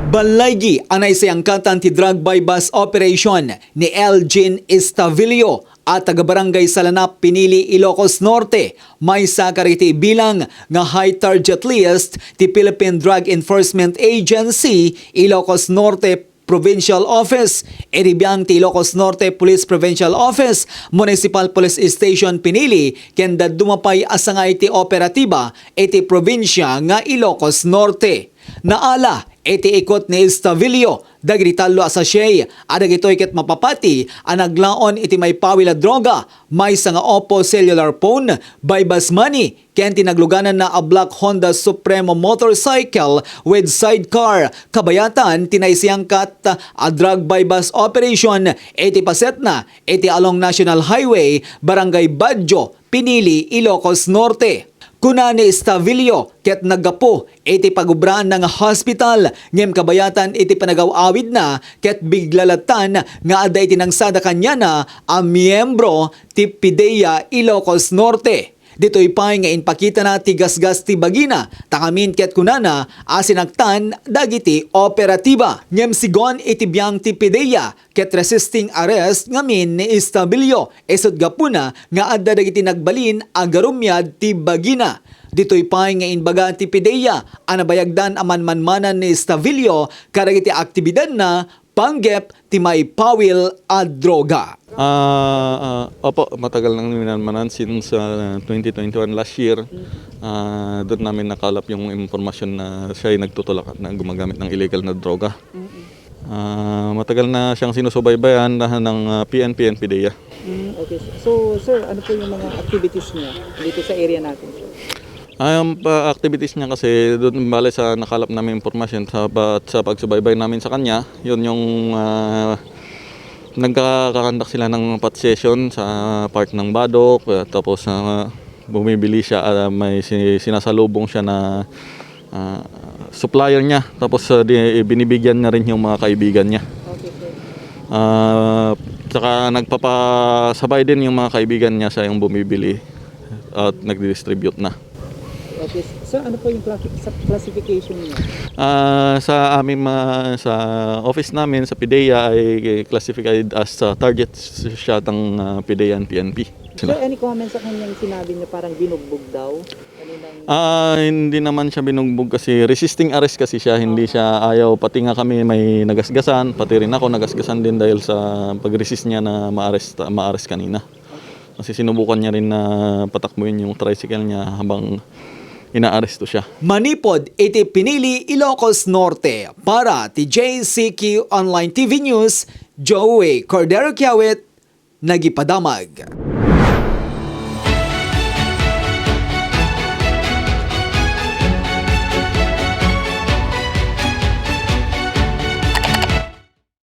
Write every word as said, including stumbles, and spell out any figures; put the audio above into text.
Ballaygi a naisayangkatan ti drug buy-bust operation ni Elgin Estavillo a taga-Barangay Salanap, Pinili, Ilocos Norte, maysa kadagiti bilang nga high target list ti Philippine Drug Enforcement Agency, Ilocos Norte Provincial Office, iti biang ti Ilocos Norte Police Provincial Office, Municipal Police Station Pinili, ken dadduma pay a sangay ti operatiba iti probinsya nga Ilocos Norte. Naala iti ikut ni Estavillo dagiti tallo a sachet a dagitoy ket mapapati a naglaon iti maipawil a droga, maysa nga Oppo cellular phone, buy-bust money, ken ti naglugananna a black Honda Supremo motorcycle with sidecar. Kabayatan ti naisayangkat a drug buy-bust operation iti pasetna iti along National Highway, Barangay Badio, Pinili, Ilocos Norte. Kuna ni Estavillo ket naggapu iti pagubraanna nga hospital, ngem kabayatan iti panagaw-awidna ket bigla lattan nga adda iti nangsada kaniana a miyembro ti PDEA Ilocos Norte. Ditoy pay nga impakitana ti gasgas ti bagina, tangamin ket kunana a sinaktan dagiti operatiba. Ngem sigon iti biang ti PDEA, ket resisting arrest ngamin ni Estavillo, isut' gapuna nga adda dagiti nagbalin a garumiad ti bagina. Ditoy pay nga imbaga ti PDEA a nabayagdan a manmanmanan ni Estavillo kadagiti aktibidadna panggep ti maipawil a droga. Ah, ah, opo, matagal nang minanmanan since ah, twenty twenty-one last year. Ah, doon namin nakalap yung impormasyon na siya ay nagtutulak at na gumagamit ng illegal na droga. Ah, matagal na siyang sinusubaybayan na ng ah, P N P and PDEA. Mm, okay. So, sir, ano po yung mga activities niya dito sa area natin, sir? Ang pa activities niya kasi doon bale sa nakalap namin impormasyon sa, pa- sa pagsubaybay namin sa kanya, yun yung ah, nagkakakandak sila ng pot session sa part ng Badoc, ah, tapos ah, bumibili siya, ah, may si- sinasalubong siya na ah, supplier niya, tapos ah, di, binibigyan niya rin yung mga kaibigan niya. Okay, sir. Ah, tsaka nagpapasabay din yung mga kaibigan niya sa yung bumibili at nagdi-distribute na. Okay, sir, ano po yung clasi- sa classification niya? Ah, sa aming ma- sa office namin sa PDEA ay classified as ah, target siya ng ah, PDEA and PNP. Sir, any comments sa kanyang sinabi niya parang binugbog daw? Kaninang Ah, hindi naman siya binugbog kasi resisting arrest kasi siya, hindi siya ayaw, pati nga kami may nagasgasan, pati rin ako nagasgasan din dahil sa pag-resist niya na ma-arrest, ma-arrest kanina. Kasi sinubukan niya rin na patakbuhin yung tricycle niya habang inaaresto siya. Manipod iti Pinili, Ilocos Norte, para ti J C Q Online T V News, Joey Cordero Kiawit, nagipadamag.